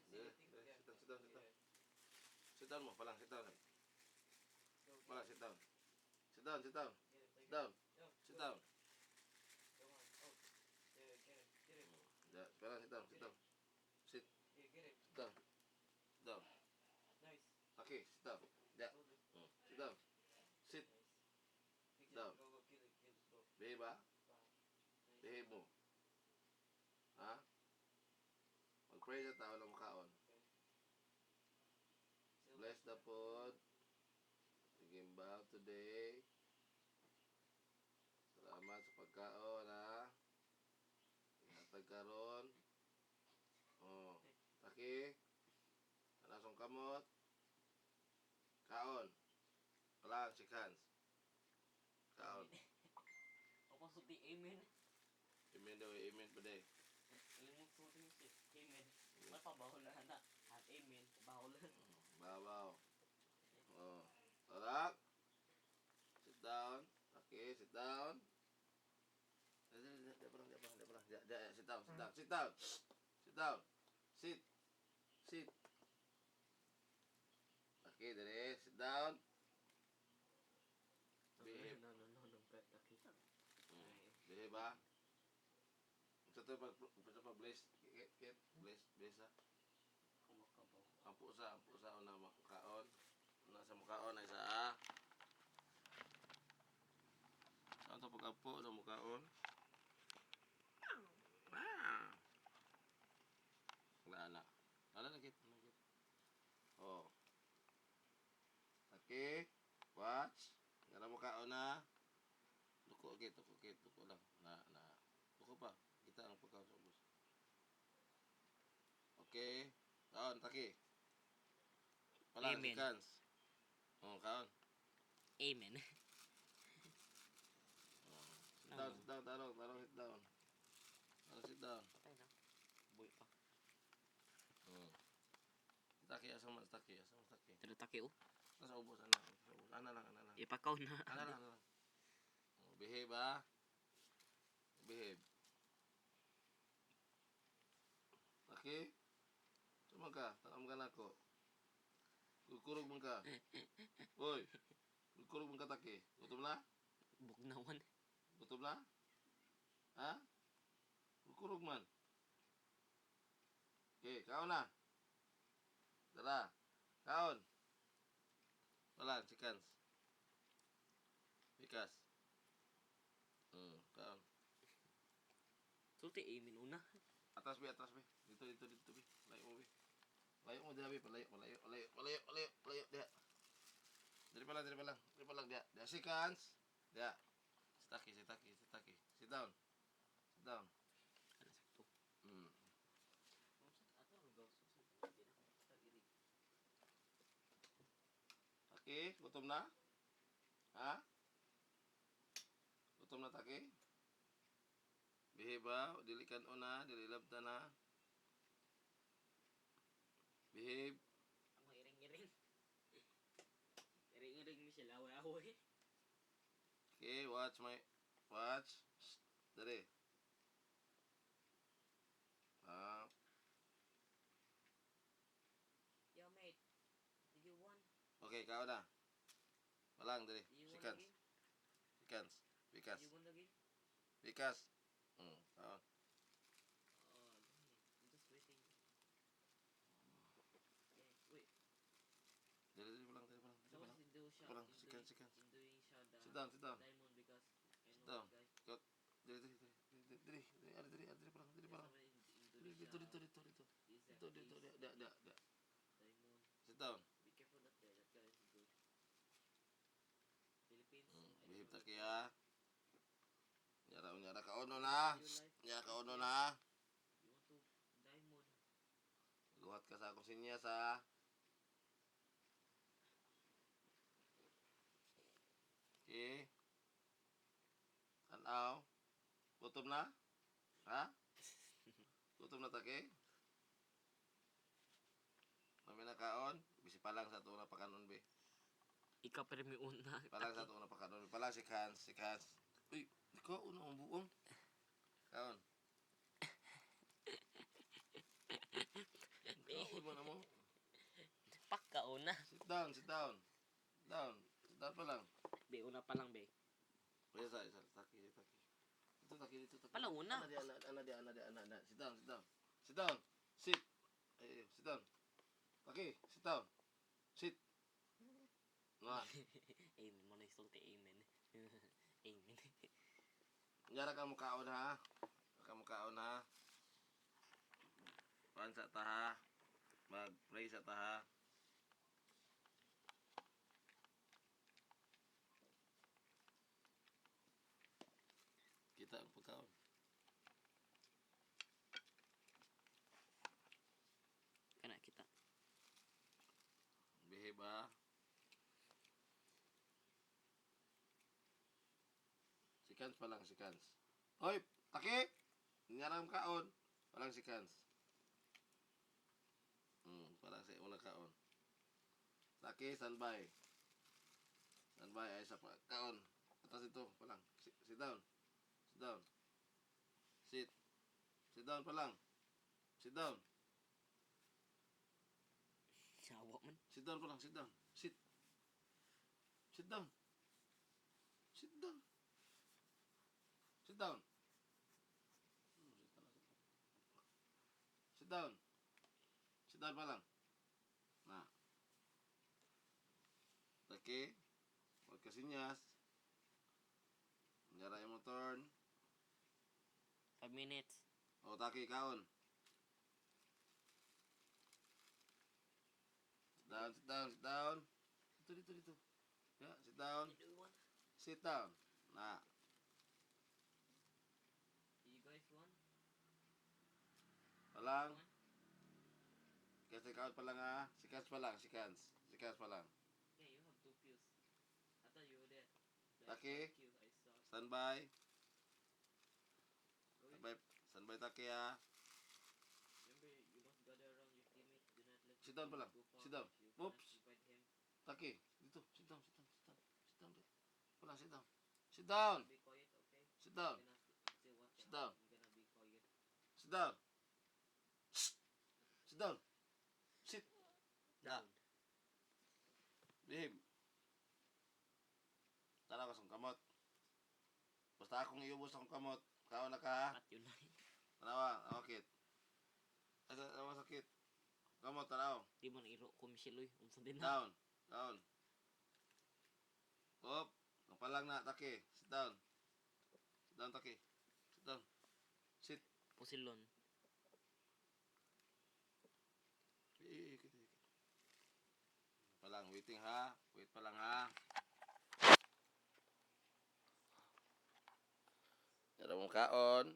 See Yeah, the thing? yeah, Yeah. sit down, sit down, sit down. Yeah. Sit down mo, palang, sit down. Go, get Palang, it. sit down. Sit down, sit down. Get it, Sit take it. down, Go, sit go. down. Go on. Oh. Yeah, get it. Get it. Yeah, palang, sit down, sit down. Sit, Yeah, get it. sit down. Sit down. Nice. Okay, sit down. Yeah. Hold it. Sit down. Sit. Nice. Big Down. jump. Go, go, kill it, kill it. Go. Behave ah. Wow. Nice. Behave mo. Ha? Mag-pray sa tao lang makaon. Okay. Silver. Bless the food. Gimbal today. Salamat sa pagkaon, ha. Ingatag karon. Oh, taki. Tanasong kamot. Kaon. Kalang si Hans. Kaon. Ako sulti amen. Amen daw, amen pa day. Limot sulti mo siya. Amen. Wala pa bawal na na. At amen. Bawal. Babaw. Oh. Tarak. Sit down. Okay, sit down. Di, di, di, di, parang, di, parang, di, parang. Di, di, sit down, sit down, sit down. Sit down. Sit. Sit. Okay, dali. Sit down. Behave. No, no, no, no. Pet, okay. Behave ba? Sa to pag sa pag bless, get get bless, bless ha. Kumakabaw. Ampo sa una makaon. Una sa mukaon ay sa ah. Saan to pag-ampo sa mukaon? Ah. Wala na. Wala na kit, wala kit. Oh. Okay. Watch. Nga mukaon na. Duko kit, duko kit, duko lang. Na na. Duko pa. Kita ang pagkaon sa ubos. Okay. Kaon, taki. Wala, Amen. si Kans. Oh, kaon. Amen. Sit down, sit down, tarong, tarong, sit down. Tarong, sit down. Patay na. Buhay pa. Taki, asa man, taki, asa man, taki. Pero taki oh. Nasa ubos, ana, sa ubos. Ana lang, ana lang. Ipakaw na. Ana lang, ana lang. Oh, behave, ah. Behave. Taki, sumang ka, tanam ka na ako. Kukurog man ka. Hoy, kukurog man ka, taki. Gutom na? Bugnawan. Gutom na? Ha? Kukurog man. Okay, kaon na. Tara. Kaon. Wala, chickens. Bikas. Kaon. Sulti amen una. Atras be, atras be. Dito, dito, dito be. Layo mo be. Layo mo diha be, palayo, palayo, palayo, palayo, palayo, palayo diha. Diri pa lang, diri pa lang. Diri pa lang diha. Diha si Kans. Diha. Sitaki, sitaki, sitaki. Sit down. Sit down. Ano sakto? Taki, gutom na? Ha? Gutom na taki? Behave ba? Dili kan una, dili labta na. Behave. Ang iring-iring. Iring-iring mi sila away-away. Okay, watch my watch. Shh, dali. Ah, Yo mate. Did you want? Okay, kao na. Walang dali. Do you want Seconds. again? Seconds. Bikas. Do you want again? Bikas. Kao. Oh, I'm just waiting. Yeah, wait. Dali, dali pa lang, dali pa lang, dali pa So lang. Indonesia, Pa lang, seconds, seconds. Indonesia, the Sit down, sit down. diamond because I Sit know down. that guy. Dali, dali, dali, dali, dali, dali, dali, dali, pa lang, dali pa There's lang. someone in Dali, Indonesia. dito, dito, dito, dito. Is Dito, dito, is dito, dito, dito, dito. Diamond. Sit down. Be careful that guy. That guy is good. Philippines. I don't Behave know ta that kaya. Nyara, nyara ka ono na. You like? Nyara ka ono na. You want to diamond? Luhat ka sa akong sinyas ha. Okay. Tanaw. Gutom na? Ha? Gutom na take? Mami na kaon? Bisi pa lang sa ato na pakanon be. Ikaw pero mi una. Pa lang sa ato na pakanon. Pa lang si Hans, si Hans. Uy, ikaw una ang buong. Kaon. Ikaw Taki dito, taki. Pala una. Ana di, ana, ana di, ana di, ana, ana. Sit down, sit down. Sit down. Sit. Ay, ay, sit down. Taki, sit down. Sit. Nga. Amen. Mo na isulti amen. Amen. Nyara ka mukaon ha. Ka mukaon ha. Kuan sa ta ha. Mag-pray sa ta ha. Kita ang pagkaon. Kana kita. Behave ha. Sikans pa lang, sikans. Hoy, taki! Nyara ang kaon. Walang sikans. Para sa una kaon. Taki, standby. Standby ay sa kaon. Atas ito, pa lang. Sit, sit down. Sit down. Sit. Sit down pa lang. Sit down. Sawa man. Sit down pa lang, sit down. Sit. Sit down. Sit down. Sit down. Sit down. Sit down pa lang. Na. Taki. Huwag ka sinyas. Nyara yung turn. 5 minutes. O, taki, kaon. Sit down, sit down, sit down. Dito, dito, dito. Yeah, sit down. You do one? Sit down. Na. You guys want? Palang. Kasi kaon pa lang ha. Sikans pa lang, sikans. Sikans pa lang. Yeah, you have two pills. I thought you were dead. The Taki. kill I saw. Stand by. Go in. Standby, standby taki ha. Remember, you must gather around your teammate. Do not let Sit down him pa lang. go far. Sit down. You cannot Oops. divide him. Taki. Dito. Sit down, sit down, sit down. Sit down. Pa lang, sit down. Sit down. Be quiet, okay? Sit down. I'm gonna I'm still watching. Sit down. I'm gonna be quiet. Sit down. Shh. Sit down. Sit. Down. Behave. Tara ka sa kamot. Basta akong iubos akong kamot. Kaon na ka ha. At yun lang. Tanawa, tanawa kit. Asa, tanawa sakit. Kamot, tanaw. Di mo na iro ko Michelle oy. Unsa din na. Down. Down. Up. Kapalang na, taki. Sit down. Sit down, taki. Sit down. Sit. Pusilon. Eh, eh, eh, eh. Palang, waiting ha. Wait pa lang ha. Meron mong kaon.